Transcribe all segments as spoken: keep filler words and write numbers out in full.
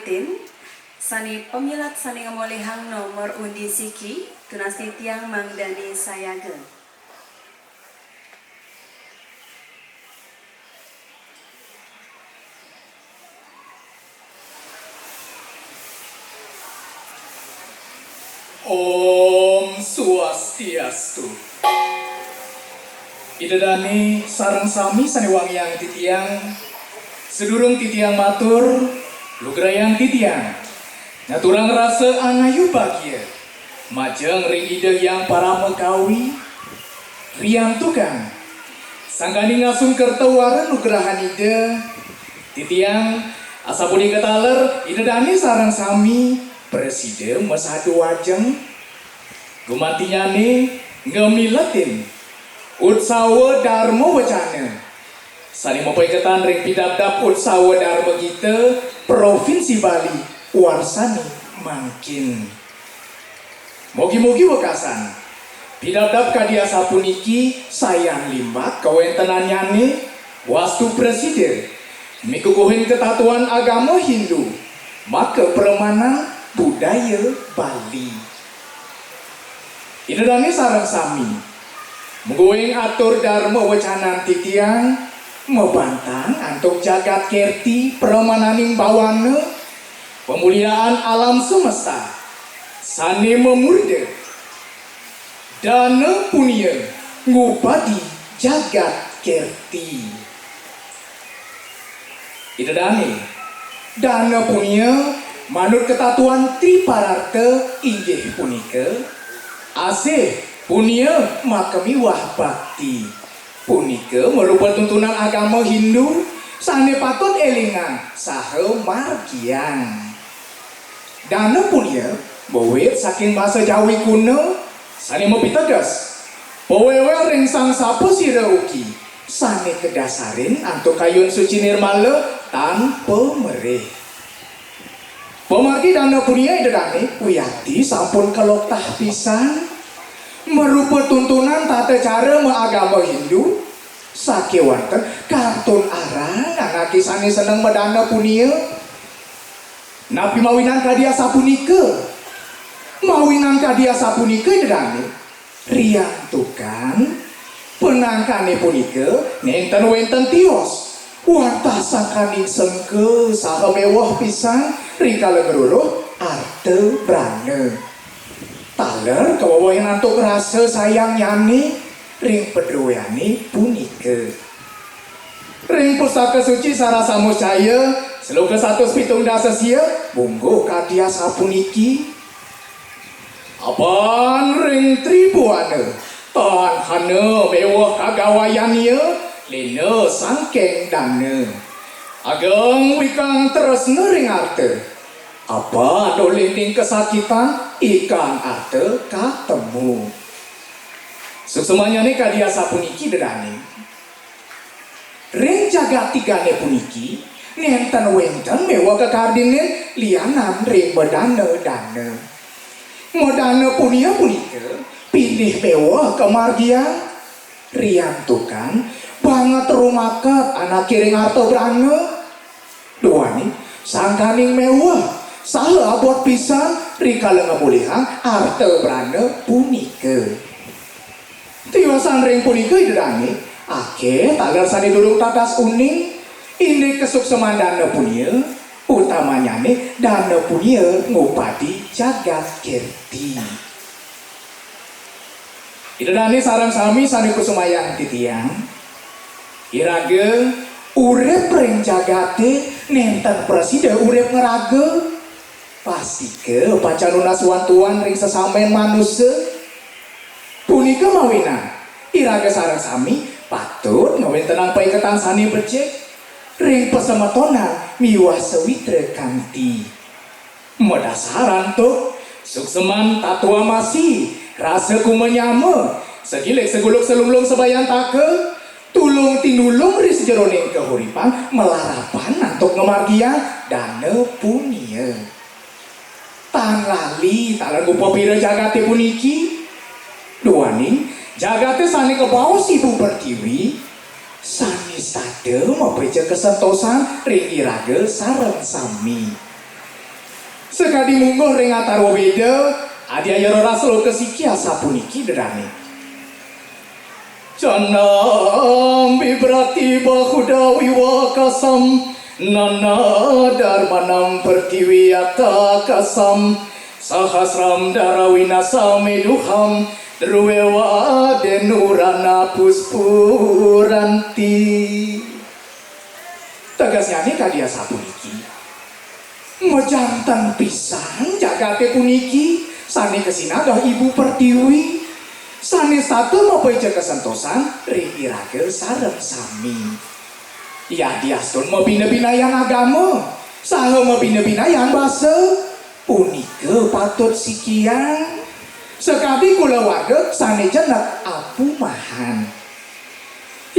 Tin, sané pamilet sané ngamolihang nomor undi siki, tunas titiang mangdané sayaga. Om Swastiastu. Ida dané sareng sami sané wangiang titiang, sadurung titiang matur, lugrayang titiang ngaturang rasa angayu bagia majeng ring Ida Hyang Parama Kawi, riantukan sangkaning ngasung kerta wara nugrahan Ida, titiang asapunika taler Ida dané sareng sami prasida masadu ajeng. Gumantinyané ngamiletin Utsawa Darma Wacana sané mapaiketan ring Pidabdab Utsawa Darma Gita Provinsi Bali warsané mangkin. Mugi-mugi wekasan pidabdab kadi asapuniki sayan limbak kawéntenannyané wastu prasida mikukuhin katatuan agama Hindu, maka pramanan budaya Bali. Ida dané sareng sami, mungguing atur darma wecanan titiang mabantang antuk jagat kerti pramananing bawana, pamuliaan alam semesta, sané mamurda Dana Punia ngupadi jagat kerti. Ida dané, dana punia manut katatuan Tripararta inggih punika, asih, punia, maka miwah bakti. Punika marupa tuntunan agama Hindu sané patut élingang saha margiang. Dana punia mawit saking basa Jawi kuna sané mapiteges, pawéwéh ring sang sapasira ugi sané kadasarin antuk kayun suci nirmala tan pamerih. Pamargi dana punia Ida dané wiakti sampun kaloktah pisan, marupa tuntunan tata cara maagama Hindu, sakéwanten kantun arang anaké sané seneng madana punia. Napi mawinan kadi asapunika? Mawinan kadi asapunika Ida dané, riantukan panangkané punika nénten wénten tios wantah sangkaning sengka saha méweh pisan ring kala ngruruh arta brana. Taler kawewehin antuk rasa sayangnyané ring padruéané punika. Ring Pustaka Suci Sarasamucaya, sloka satus pitung dasa sia, mungguh kadi asapuniki. Apan ring tribuana, tan hana méweh kagawayan ia, léna sangking dana. Ageng wikang tresna ring arta. Apan ulining kasakitan, ikang arta katemu. Suksmannyané kadi asapuniki Ida dané. Ring jagat tigané puniki, nénten wénten méweh kakardinin lianan ring madana-dana. Madana punia punika pinih méweh kamargiang, riantukan banget rumaket anaké ring arta brana. Duaning sangkaning méweh saha abot pisan ring kala ngamolihang arta brana punika. Tiosan ring punika Ida dané, akéh taler sané durung tatas uning indik kasuksman dana punia, utamannyané dana punia ngupadi jagat kerti. Ida dané sareng sami sané kusumayang titiang, iraga urip ring jagaté nénten prasida urip ngraga. Pastika pacang nunas wantuan ring sesambén manusa. Punika mawinan iraga sareng sami patut ngawéntenang paiketan sané becik ring pasemetonan miwah sawitra kanti. Madasar antuk suksman tatwamasi, rasa kumanyama, sagilik saguluk salunglung sabayantaka, tulung tinulung ri sajeroning kahuripan, malarapan antuk ngamargiang dana punia. Tan lali taler ngupapira jagaté puniki, duaning jagaté sané kabaos Ibu Pertiwi, sané sada mapaica kasantosan ring iraga sareng sami. Sakadi mungguh ring atarwa Weda, adiaya roras loka siki asapuniki dedane. Canam bibrati bahuda wiwakasam, nana darmanam pertiwi atakasam, sahasram darawinasam eduham, druweva denurana puspuranti. Tegesnyane kadi asapuniki. Majanten pisan jagate puniki sane kasinagih Ibu Pertiwi, sane setata mapaica kasantosan ring iraga sareng sami. Yadiastun mabina-binayang agama saha mabina-binayang basa, punika patut sikiang. Sakadi kulawarga sane jenek apumahan.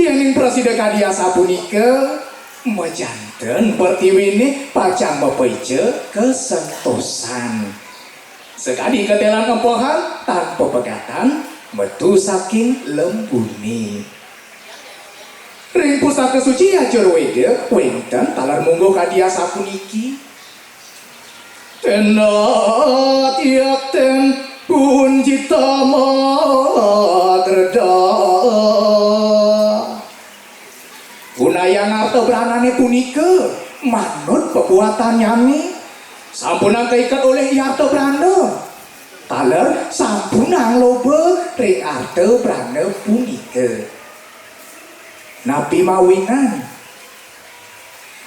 Yening prasida kadi asapunika, majanten pertiwine pacang mapaica kasantosan. Sakadi katelan empehan tan pepegatan metu saking lembune. Ring Pusaka Suci Yajurweda wenten taler mungguh kadi asapuniki. Tena tiakten punjita magreda. Gunayang arta branane punika manut pabuatannyane, sampunang kaiket olih i arta brana. Taler sampunang loba ring arta brana punika. Napi mawinan?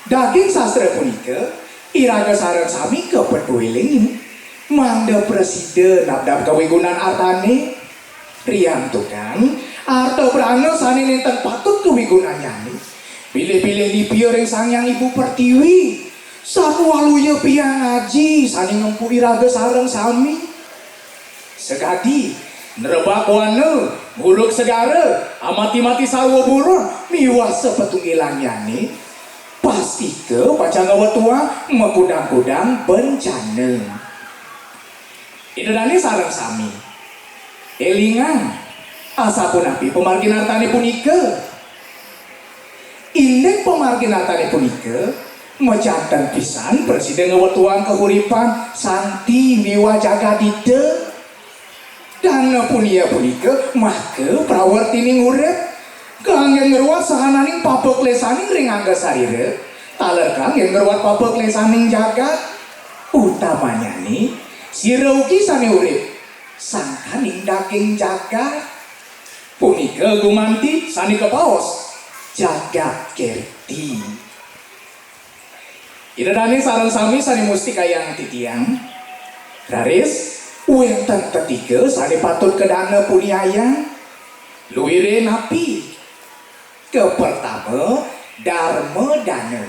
Daging sastra punika, iraga sareng sami kapatweling, mangda prasida nabdab kawigunan artane. Riantukan, arta brana sane nenten patut kawigunannyane, pilih-pilih lipia ring Sang Hyang Ibu Pertiwi, sapualuya pian aji sane ngempu iraga sareng sami. Sakadi, nerebak wana, nguruk segara, amati-mati sarwa buron, miwah sapatunggilannyane, pastika pacang ngawetuang makudang-kudang bencana. Ida dane sareng sami. Elingang, asapunapi pamargin artane punika? Indik pamargin artane punika, majanten pisan prasida ngawetuang kahuripan santi miwah jagadita. Dana punia punika maka prawertining urip, kangge ngruat sahananing papaklesaning ring angga sarira, taler kangge ngruat papaklesaning jagat, utamanyane sira ugi sane urip sangkaning daging jagat. Punika gumanti sane kabaos jagat kerti. Ida dane sareng sami sane mustikayang titiang, raris wenten tetiga sane patut kadana puniayang. Luire napi? Kapertama, darma dana.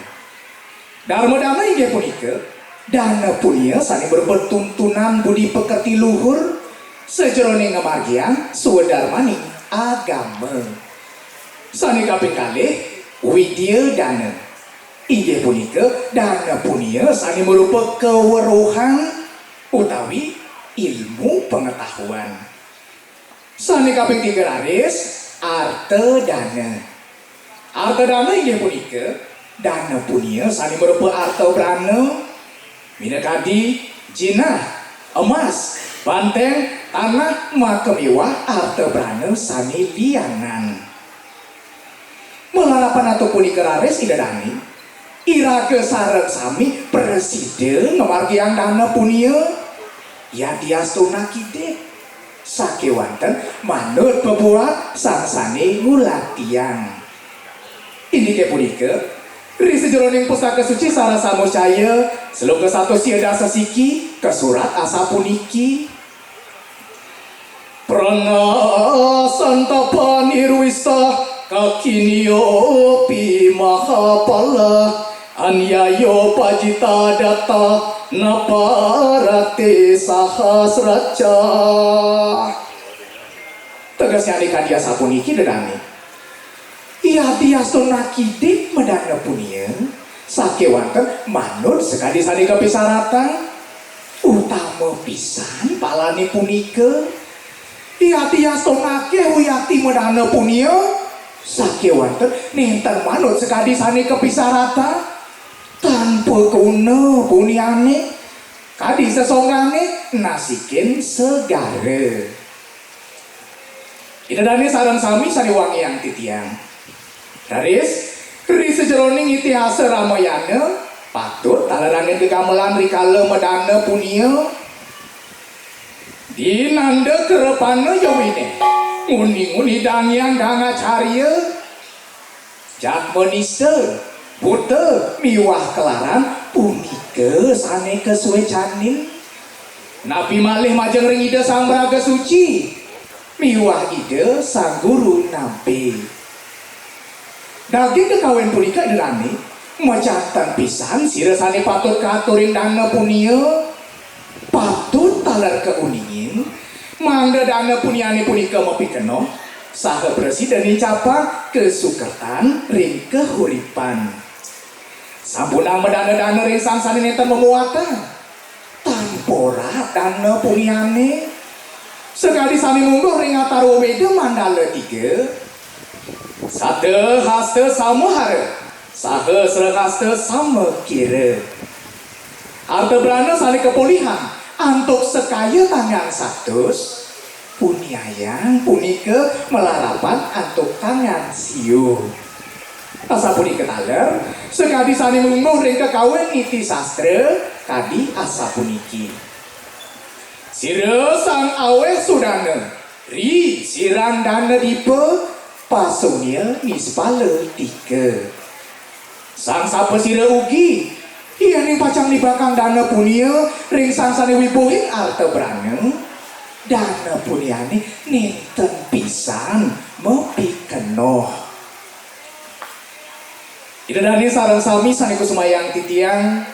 Darma dana inggih punika dana punia sane marupa tuntunan budi pekerti luhur sajeroning ngamargiang swadarmaning agama. Sane kaping kalih, widya dana. Inggih punika dana punia sane marupa kaweruhan utawi ilmu pengetahuan. Sane kaping tiga raris, arta dana. Arta dana inggih punika dana punia sane marupa arta brana, minakadi jinah, emas, banteng, tanah, maka miwah arta brana sane lianan. Malarapan antuk punika raris Ida dane, iraga sareng sami prasida ngamargiang dana punia, yadiastun akidik, sakewanten manut pabuat sang sane ngulatiang. Indike punika, ri sajeroning Pustaka Suci Sarasambhasa, sloka satus sia dasa siki, kasurat asapuniki. Prana santapa nirwisah, kakinyo pi mahapala, anyayo pajita datta, naparate sahasraca. Tegesnyane kadi asapuniki dedane. Yadiastun akidik madana punia, sakewanten manut sakadi sane kapisaratang, utama pisan palane punika. Yadiastun akeh wiakti madana punia, sakewanten nenten manut sakadi sane kapisaratang, tanpa kuna puniane. Sesonggané nasikin segara. Ida dané sareng sami sané wangiang titiang. Raris, ri sajeroning itihasa Ramayana, patut taler anggen gegamelan rikala madana punia. Dinanda kerepana yawiné, nguni-nguni dangyang dangacarya, jadma nista, buta, miwah kelaran, punika sané kasuécanin. Napi malih majeng ring Ida Sang Maraga Suci miwah Ida Sang Guru Nabi. Daging kekawen punika Ida dané, majanten pisan sira sané patut katurin dana punia, patut taler kauningin, mangda dana puniané punika mapikenoh, saha prasida nincapang kasukertan ring kahuripan. Sampunang madana-dana ring sang sané nénten mamuatan. Tan porat dana puniané. Sakadi sané mungguh ring Atarwa Weda mandala tiga. Sata hasta samahara, sahasra hasta samakira. Arta brana sané kapolihang antuk sakaya tangan satus, puniayang punika malarapan antuk tangan siu. Asapunika taler, sakadi sané mungguh ring kekawen niti sastra, kadi asapuniki. Sira sang aweh sudana, ri sirang dana dipa, pasunia nispala tiga. Sang sapasira ugi, yéning pacang nibakang dana punia ring sang sané wibuhing arta brana, dana puniané nénten pisan mapikenoh. Ida dané sareng sami sané kusumayang titiang,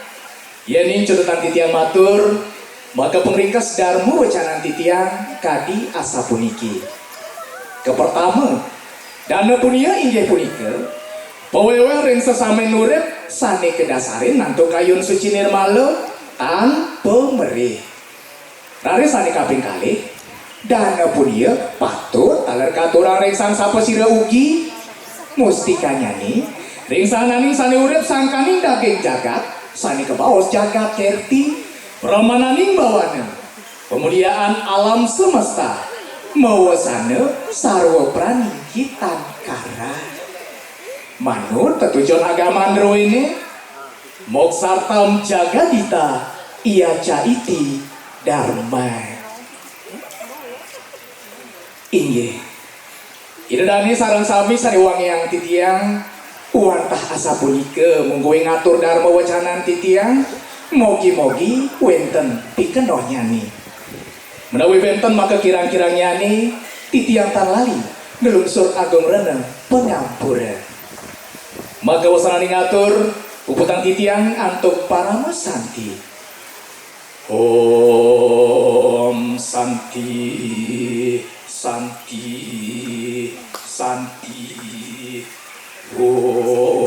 yéning cutetang titiang matur, maka pangringkes darma wecanan titiang kadi asapuniki. Kapertama, dana punia inggih punika pawéwéh ring sesamén urip sané kadasarin antuk kayun suci nirmala tan pamerih. Raris sané kaping kalih, dana punia patut taler katurang ring sang sapasira ugi. Mustikannyané, ring sahananing sané urip sangkaning daging jagat, sané kabaos jagat kerti, pramananing bawana, pamuliaan alam semesta, mawasana sarwa prani kitangkara. Manut tetujon agama druéné, moksartham jagadhita, iya ca iti dharma. Inggih. Ida dané sareng sami sané wangiang titiang, wantah asapunika mungguing ngatur darma wecanan titiang, mogi-mogi wénten pikenohnyané. Menawi wénten makakirang-kirangnyané, titiang tan lali nglungsur agung rena pangampura. Maka wasananing atur, puputang titiang antuk parama santi. Om Santi, Santi, Santi. Om